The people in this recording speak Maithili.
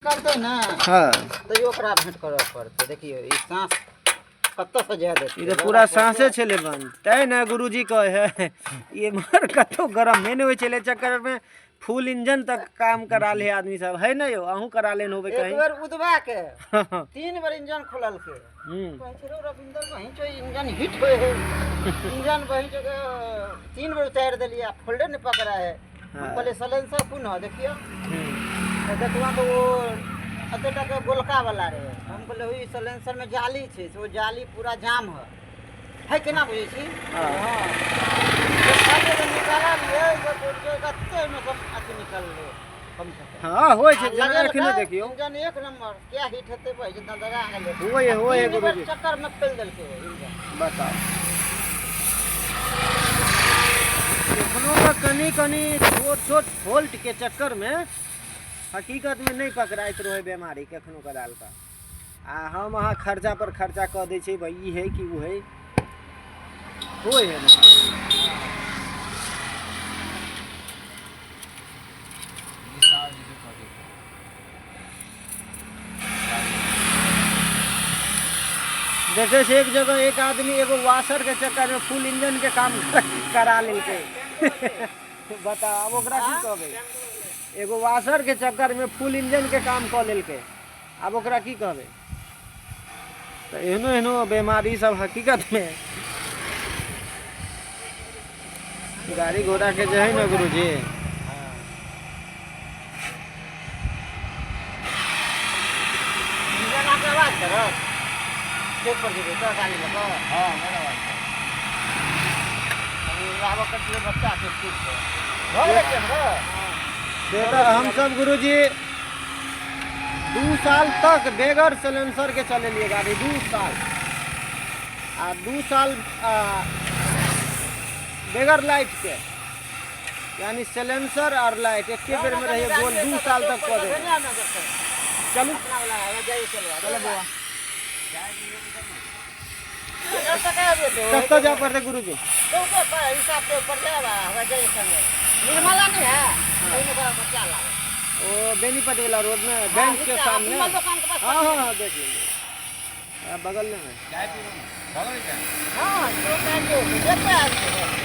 करतै ने। हँ। तैयो ओकरा भेंट करऽ पड़तै। देखियौ, ई साँस कतऽसँ जाय देतै? ई तऽ पूरा साँसे छलै बन्द, तैँ ने गुरुजी कहै है। एम्हर कतहु गरमे नहि होइ छलै, चक्करमे फुल इंजन तक काम करा ले आदमी सब है ने यौ। अहूँ करा लेने होबै एक कहीं। बेर उदबा के 3 बेर इंजन खोललकै। कहै छै, रौ रविंदर, वहीं जो इंजन हिट होय है, इंजन वहीं जो 3 बेर उतारि देलियै आ फोल्डे नहि पकड़ा है। हम कहलियै, सलेंसर कोन है, देखियौ। तऽ देखलहुँ तऽ ओ एते टाके गोलका वाला रहै। हम कहलियै, ई सलेंसरमे जाली छै, से ओ जाली पूरा जाम है है केना बुझै छी? हँ, निकाललियै तऽ कते ओहिमे सब अथी निकललै कमसँ कम। हँ, होइ छै। आ जेना लगेलकै, एखनो देखियौ। इंजन एक नंबर क्या हिट हेतै भाई, जितना दगा गेलै। होय होय 3 बेर गुरुजी। चक्कर में फेल देलकै इंजन। बताउ, एखनो तऽ कनि कनि छोट छोट फॉल्ट के चक्कर में हकीकत में नहि पकड़ाइत रहै बेमारी कखनो कदाल का, आ हम अहाँ खर्चा पर खर्चा कऽ दै छियै, भाई ई है कि ओ है, होइ है ने। देखै छै, एक जगह एक आदमी एगो वाशर के चक्कर में फुल इंजन के काम करा लेलकै। बताउ, आब ओकरा की कहबै? एगो वाशर के चक्कर में फुल इंजन के काम कऽ लेलकै, आब ओकरा की कहबै? तऽ एहनो एहनो बेमारी सब हकीकत में गाड़ी घोड़ा के जे है ने गुरुजी। इंजन आके आवाज करत, चौक पर जेबै तऽ गाड़ी लऽ कऽ। हँ, नहि आवाज करत। अभी लाबऽ के छियै बच्चा के स्कूल से। भऽ गेलै कैमरा। से तऽ हमसब गुरुजी 2 साल तक बगैर सिलेंसर के चलेलियै गाड़ी, 2 साल, आ 2 साल बगैर लाइट के, यानी सिलेंसर और लाइट एके बेर में रहिए गोल, 2 साल तक कऽ देबै। चलू। अपना वाला है, जाइए, चलो। चलो बौआ। जब तक आबे तो कतऽ जाय पड़तै गुरुजी? चौके पर हिसाब से ऊपर जाएगा, हवा जाइए संगे। निर्मला नहीं है, ओहिमे ओकरा बच्चा लागे। ओ बेनीपट्टी वाला रोड में, बैंक के नीचा, सामने? विमल दुकान के पास। हाँ, देख लेलिए, बगल में है। चाय पीबू ने? भऽ गेलै चाय? हाँ, तो जाइए, देखते आबि।